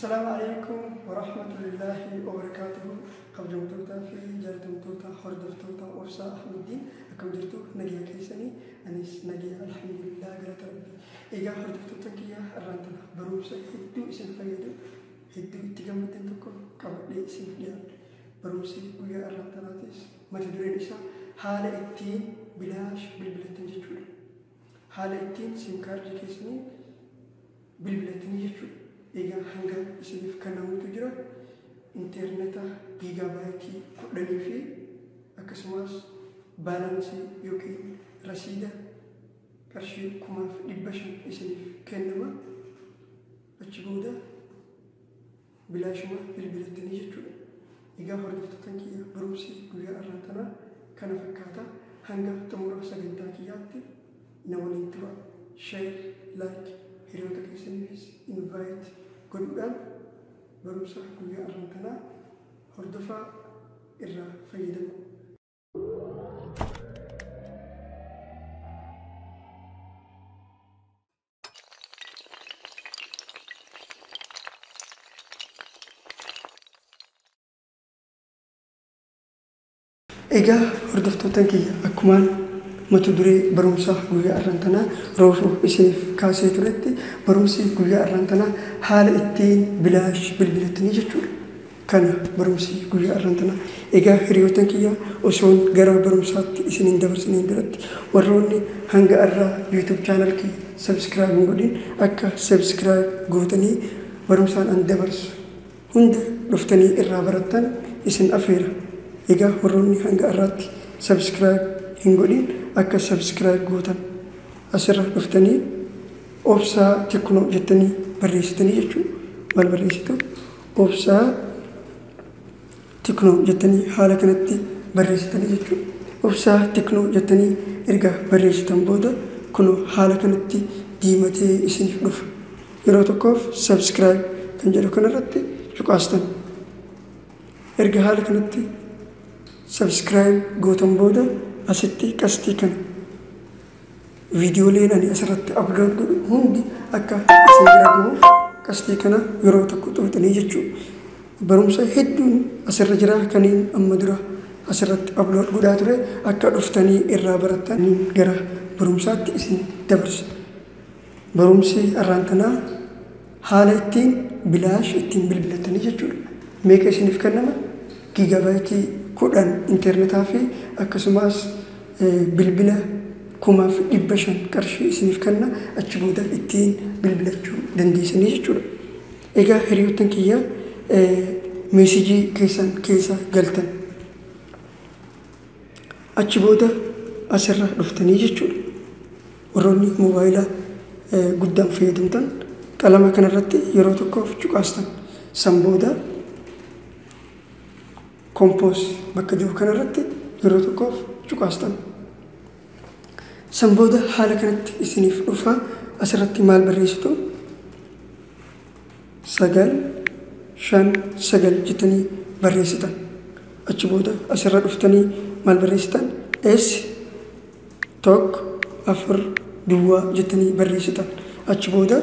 Assalaamu alaikum warahmatullaahi wabarakaatuhu. Kabajamtootaa fi jaallatamtoota hordoftoota Obsaa Ahmeddiin, akkam jirtu? Nagaa keessanii? Anis nagaa, alhamdulillah, galata Rabbii. Egaa hordoftoota kiyya, irraan tana barumsa hedduu isin fayyadu, hedduu itti gammaddan tokko qabadhee isin dhiyaadhe. Barumsi guyyaa irraan tanaatis mata dureen isaa haala ittiin bilaash bilbilattan jechuudha. Haala ittiin SIM kaardii keessanii bilbilattanii jechuudha. Egaa hanga isiniif kennamutu jira. Intarneeta giigaabaaytii 10 fi akkasumas baalaansii yookiin rasiida qarshii 1500 isiniif kennama. Achi booda bilaashuma bilbilattanii jechuudha. Egaa hordoftoota kiyya, barumsi guyyaa irraan tanaa kana fakkaata. Hanga xumura sagantaa kiyyaatti na waliin tura. Share, like, hiriyoota keessaniifis invite godhuudhaan barumsa guyyaa irraan tanaa hordofaa, irraa fayyadamu. Egaa hordoftoota kiyya, akkumaan mata duree barumsa guyyaa irraan tanaa roofuu isiniif kaasee turetti, barumsi guyyaa irraan tanaa haala ittiin bilaash bilbilattanii jechuudha. Kana barumsi guyyaa irraan tanaa. Egaa hiriyoota kiyya, osoon gara barumsaatti isiniin dabarsiniin biratti, warroonni hanga irraa YouTube channel kiyya subscribe hin godhin akka subscribe gootanii barumsaan an dabarsu hunda dhuftanii irraa barattan isin afeera. Egaa warroonni hanga irraatti subscribe hin godhin akka subscribe gootan, asirra dhuftanii Obsaa Teknoo jettanii barreessitanii jechuudha. Maal barreessitu? Obsaa Teknoo jettanii haala kanatti barreessitanii jechuudha. Obsaa Teknoo jettanii erga barreessitan booda kunoo haala kanatti diimatee isiniif dhufa. Yeroo tokkoof subscribe kan jedhu kanarratti cuqaastan. Erga haala kanatti subscribe gootan booda asitti qastii kana, viidiyooleen ani asirratti upload godhu hundi akka isin bira gahuuf qastii kana yeroo tokko xuuxanii jechuudha. Barumsa hedduun asirra jira, kaniin amma dura asirratti upload godhaa ture akka dhuftanii irraa barattanii gara barumsaatti isin dabarsa. Barumsi irraan tanaa haala ittiin bilaash ittiin bilbilatanii jechuudha. Meeqa isiniif kennama? Giigabaayitii 10 intarneetaa fi akkasumas bilbila 1500 qarshii isiniif kenna, achi booda ittiin bilbilachuu dandeessanii jechuudha. Egaa hiriyoottan kiyya, meesijii keessan keessa galtan. Achi booda asirra dhuftanii jechuudha. Warroonni moobaayila guddaan fayyadamtan qalama kanarratti yeroo tokkoof cuqaastan. San booda compose bakka jiru kanarratti yeroo tokkoof cuqaastan. San booda haala kanatti isiniif dhufa. Asirratti maal barreessitu? 959 jettanii barreessitan. Achi booda asirra dhuftanii maal barreessitan? S 1 4 duwwaa jettanii barreessitan. Achi booda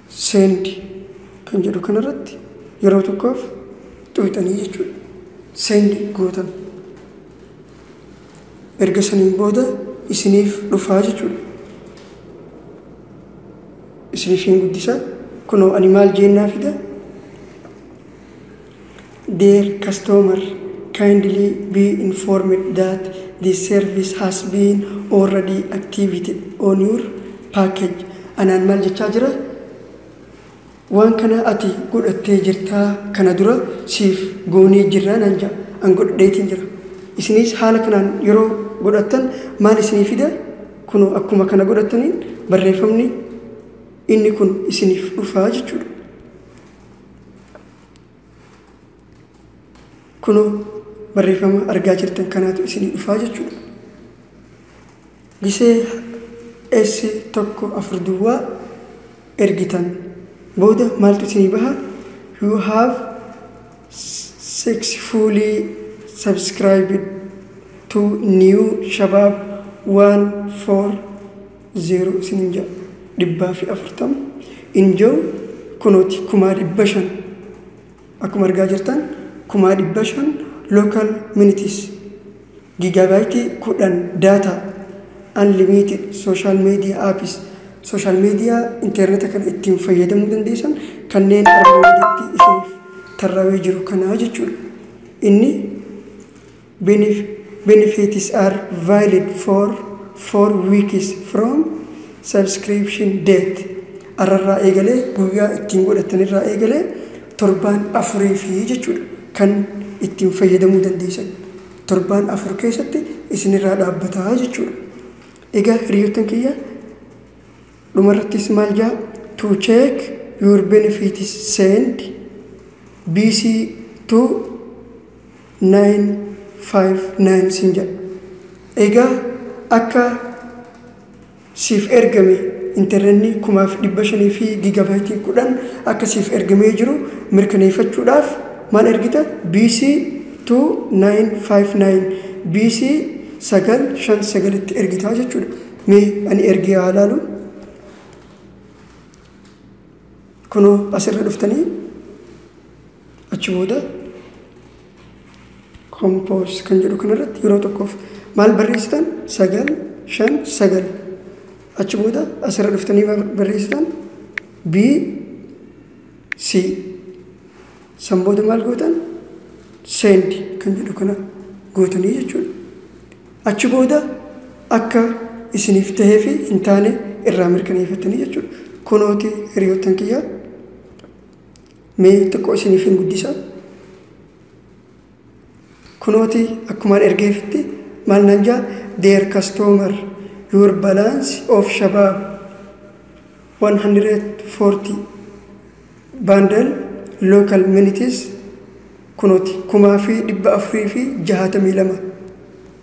send kan jedhu kanarratti yeroo tokkoof xuuxanii jechuudha. Send gootan. Erga saniin booda isiniif dhufaa jechuudha. Isiniif hin guddisa. Kunoo ani maal jennaa fida? "Dear customer, kindly be informed that this service has been already activated on your package." Anaan maal jechaa jira? Waan kana ati godhattee jirtaa, kana dura siif goonee jirraa naan jedha. An godhadheetiin jira. Isinis haala kanaan yeroo godhattan maal isinii fida? Kunoo akkuma kana godhattaniin barreeffamni inni kun isiniif dhufaa jechuudha. Kunoo barreeffama argaa jirtan kanaatu isinii dhufaa jechuudha. Gisee S 1 4 duwwaa ergitan booda maaltu isinii baha? "You have successfully subscribed to new Shabab 140" isiniin jedha. 140. Enjoy Kunooti 500,000 akkuma argaa jirtan 500,000 local minutes, gigabyte 10 data, unlimited social media apps, social media internet kana ittiin fayyadamuu dandeessan kanneen armaan gaditti isiniif tarraa'ee jiru kanaa jechuudha. Inni benefits are valid for 4 weeks from subscription date. Arrarraa eegalee guyyaa ittiin godhatanirraa eegalee torbaan 4 fi jechuudha kan ittiin fayyadamuu dandeessan. Torbaan 4 keessatti isinirraa dhaabbataa jechuudha. Egaa hiriyoottan kiyya dhumarrattis maal jaa to check your benefits send BC to 959 sin jedha. Egaa akka siif ergame intarneetni 5,500 fi gigabyte 10 akka siif ergamee jiru mirkaneeffachuudhaaf maal ergita? BC to 959 BC 959tti ergitaa jechuudha. Mee ani ergee haa ilaalu. Kunoo asirra dhuftanii achi booda compose kan jedhu kanarratti yeroo tokkoof maal barreessitan? 959. Achi booda asirra dhuftanii barreessitan B C. San booda maal gootan? Send kan jedhu kana gootanii jechuudha. Achi booda akka isiniif tahee fi hin taane irraa mirkaneeffattanii jechuudha. Kunooti hiriyoottan kiyya mee xiqqoo isiniif hin guddisa. Kunooti akkumaan ergeefitti maal naan jaa? Dear customer, your balance of Shabab 140 bundle local minutes kunooti 5,462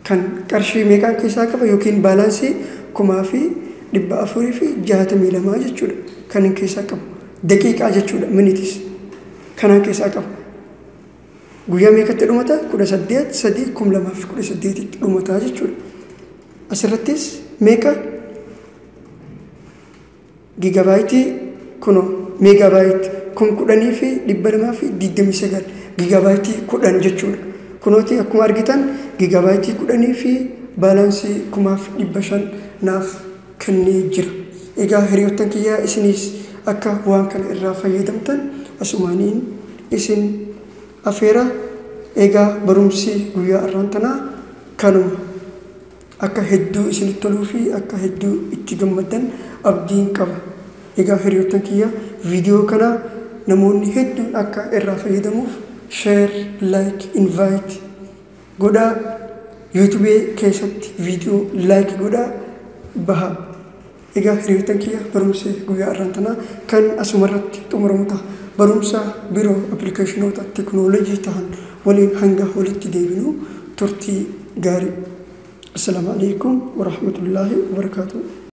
kan qarshii meeqaan keessaa qaba yookiin baalaansii 5,462 jechuudha kan hin keessaa qabu. Daqiiqaa jechuudha minitis kanaan keessaa qaba. Guyyaa meeqatti dhumata? 18/3/2018 dhumata jechuudha. Asirrattis meeqa gigabyte kunoo megabyte 10,229 gigabyte 10 jechuudha. Kunooti akkuma argitan gigabyte 10 fi baalaansii 5,500 naaf kennee jira. Egaa hiriyoottan kiyyaa isinis akka waan kana irraa fayyadamtan asumaaniin isin afeera. Egaa barumsi guyyaa har'aan tanaa kanuma. Akka hedduu isinitti toluu fi akka hedduu itti gammaddan abdiin qaba. Egaa hiriyoottan kiyya viidiyoo kana namoonni hedduun akka irraa fayyadamuuf share, like, invite godhaa. YouTube keessatti viidiyoo like godhaa baha. Egaa hiriyoottan kiyya barumsi guyyaa har'aan tanaa kan asumarratti xumuramu ta'a. Barumsa biroo appilikeeshinoota teekinooloojii ta'an waliin hanga walitti deebinu turtii gaarii. Assalaamu alaikum warahmatullaahi wabarakaatuh.